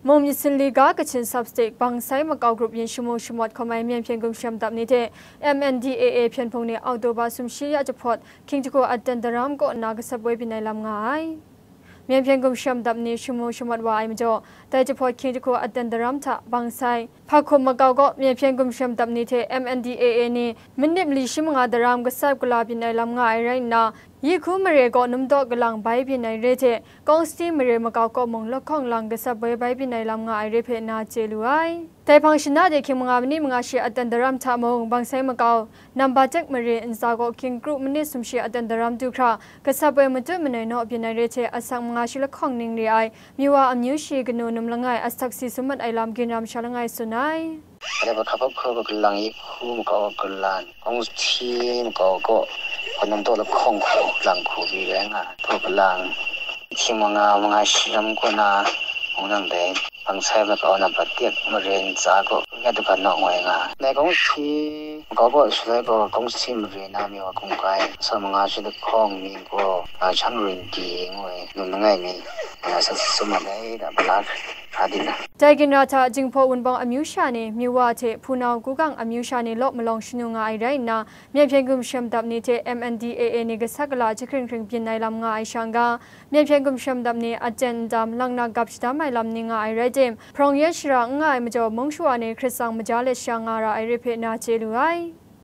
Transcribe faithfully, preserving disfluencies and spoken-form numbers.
Mung myit sinli ga Kachin Sub-State Bangsai Makau Group yin shamu shamawt hkawm ai Myen Hpyen Gumshem dap ni hte M N D A A hpyen hpung ni October sumshi ya jahpawt Hkying jahku Aten daram kaw nna gasat boi byin ai lam nga ai. Myen Hpyen Gumshem dap ni shamu shamawt wa ai majaw, dai jahpawt Hkying jahku Aten daram hta Bangsai, Hpa Hkum Makau kaw Myen Hpyen Gumshem dap ni hte M N D A A ni minit li shi manga daram gasat gala byin ai lam nga ai rai nna, Yi Hku mare kaw Numdaw Kalang bai byin ai re hte, Kawngsiti mare makau kaw mung lahkawng lang gasat boi bai byin ai lam nga ai re hpe na chye lu ai. Dai hpang shana de hkying manga manit manga shi Aten daram hta mung, Bangsai Makau, Nambatek mare ntsa kaw hkying kru manit sumshi Aten daram du hkra, gasat boi matut manoi naw byin ai re hte, asak manga shi lahkawng ning re ai, Miwa amyu shi kanu num langai asak si sum mat ai lam ginra masha langai tsun ai. Dai hpa hkap hkap hkru kalang Yi Hku makau kalan, Kawngsiti makau kaw, hpa Numdaw lahkawng hku lang hku ri rai nga, hkru kalang, hkying manga manga shi lam kaw na, mung nang dai, Bangsai makau Nambatek mare ntsa kaw, ya du hkra nawng woi nga. Dai Kawngsiti makau kaw shaloi gaw, Kawngsiti mare na Miwa hkungkai, asak manga shi lahkawng ning gaw, a, Shang Rin Di ngu ai, num langai mi, a, asak si sum mat ai, da, bala hkra di na. Dai ginra hta Jinghpaw Wunpawng amyu sha ni, Miwa hte Hpunau Gugang amyu sha ni law malawng shanu nga ai rai nna, Myen Hpyen Gumshem dap ni hte M N D A A ni gasat gala jahkring hkring byin ai lam nga ai sha n ga, Myen Hpyen Gumshem dap ni Aten ndam, Langnak gap shadam ai lam ni nga ai rai tim, hparawng yan shara n nga ai majaw, mung shawa ni hkrit tsang maja let sha nga ra ai re hpe na chye lu ai.